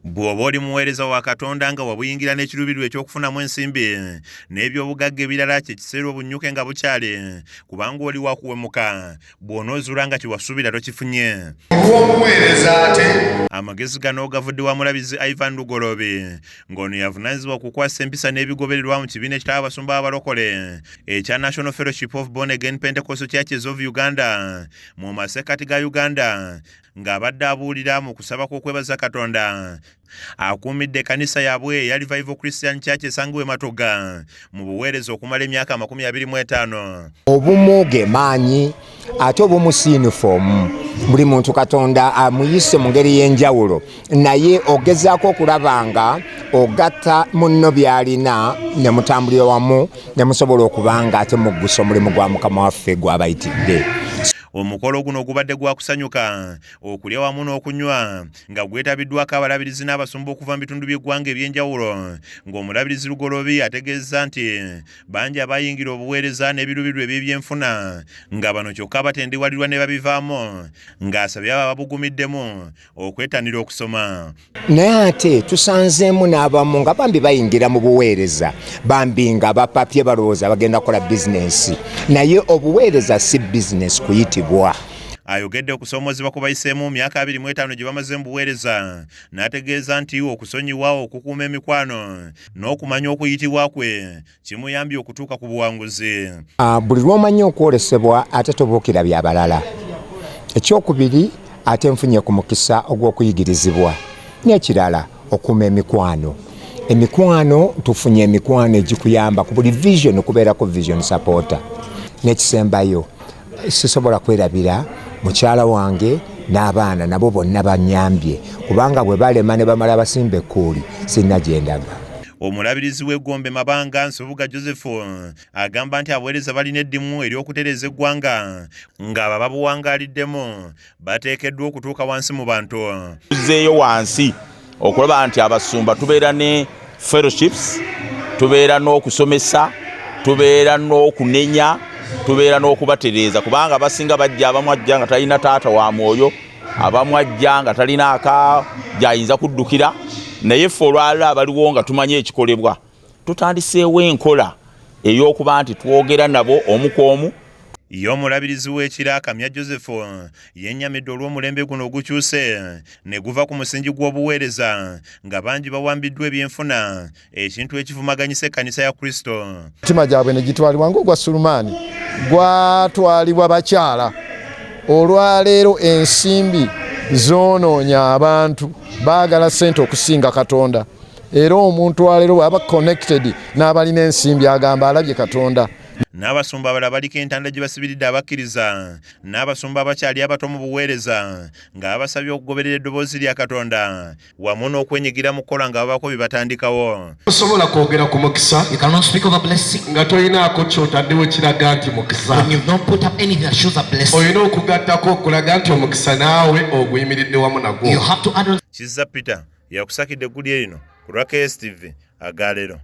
Bw'oba oli muweereza wa Katonda nga wabuyingira n'ekiruubirirwa eky'okufunamu ensimbi n'ebyobugagga ebirala, kye kiseera obunnyuke nga bukyali, kubanga oli wa kuwemuka bw'onoozuula nga kye wasuubira tokifunye. Olw'omuweereza ate. Amagezi gano gavudde wa Mulabizi Ivan Lugoloobi, ng'ono y'avunaanyizibwa ku kukwasisa empisa n'ebigobererwa mu kibiina ekitaba abasumba b'abalokole ekya National Fellowship of Born Again Pentecostal Churches of Uganda mu masekkati ga Uganda, ng'abadde abuulira mu kusaba kw'okwebaza Katonda akuumidde ekkanisa yaabwe eya Revival Christian Church esangibwa e Matoga mu buweereza okumala emyaka 25. Obumu ge maanyi, ate obumu si yunifoomu. Buli muntu Katonda amuyise mu ngeri y'enjawulo, naye ogezaako okulaba nga ogatta munno by'alina ne mutambulira wamu ne musobola okuba nga ate muggusa omulimu gwa Mukama waffe gw'abayitidde. Omukolo guno gubadde gwa kusanyuka, okulya wamu n'okunywa, nga gwetabiddwako abalabirizi n'abasumba okuva mu bitundu by'eggwanga eby'enjawulo, ng'omulabirizi Lugoloobi ategeezza nti bangi abayingira obuweereza n'ebiruubirirwa eby'ebyenfuna nga bano kyokka batendiwalirwa ne babivaamu, ng'asabye abo ababugumiddemu okwettanira okusoma. Naye ate tusanzeemu n'abamu nga bambi bayingira mu buweereza, bambi nga bapapye, balowooza bagenda kukola bizinensi, naye obuweereza si bizinensi kuyitibwa. Ayogedde okusoomoozebwa ku bayiseemu mu myaka 25 gye bamaze mu buweereza, n'ategeeza nti okusonyiwa, okukuuma emikwano n'okumanya okuyitibwa kwe kimuyambye okutuuka ku buwanguzi. Buli lw'omanyi okwolesebwa ate tobuukira bya balala. Ekyokubiri, ate nfunye ku mukisa ogw'okuyigirizibwa. N'ekirala, okuuma emikwano. Emikwano, tufunye emikwano egikuyamba ku buli vision, kubeerako vision supporter. N'ekisembayo, sisobola kwerabira mukyala wange n'abaana, nabo bonna banyambye, kubanga bwe balema ne bamala basimba ekkuuli, sirina gye ndaga. Omulabirizi w'eggombe Mabanga, Nsubuga Joseph, agamba nti abaweereza balina eddimu ery'okutereeza eggwanga, ng'abo ababuwangaaliddemu bateekeddwa okutuuka wansi mu bantu. Tuzzeeyo wansi okulaba nti abasumba tubeera ne fellowships, tubeera n'okusomesa, tubeera n'okunenya, tubeera n'okubatereeza, kubanga abasinga bajja, abamu ajja nga talina taata wa mwoyo, abamu ajja nga talina aka gyayinza kuddukira. Naye ffe olwaliro abaliwo nga tumanyi ekikolebwa, tutandiseewo enkola ey'okuba nti twogera nabo omu ku omu. Ye omulabirizi w'Ekira, Kamya Joseph, yennyamidde olw'omulembe guno ogukyuse ne guva ku musingi gw'obuweereza, nga bangi bawambiddwa ebyenfuna, ekintu ekivumaganyisa ekkanisa ya Kristo. Emitima gyabwe ne gitwalibwa ng'ogwa Sulumaani gwatwalibwa bakyala. Olwaleero ensimbi zoonoonya abantu, baagala ssente okusinga Katonda. Era omuntu waleero bw'aba connected n'abalina ensimbi, agamba alabye Katonda. N'abasumba abalala baliko entanda gye basibiridde abakkiriza n'abasumba abakyali abato mu buweereza, nga babasabye okugoberera eddoboozi lya Katonda wamu n'okwenyigira mu kukola nga babaako bye batandikawo. Tosobola kwogera ku mukisa You cannot speak of a blessing nga tolinaako kyotaddewo kiraga nti mukisa. when you've not put up anything that shows a blessing. Olina okugattako okulaga nti omukisa naawe oguyimiridde wamu nagwo. You have to add on. Kizza Peter yakusakidde eggulire lino ku lwa KSTV agaleero.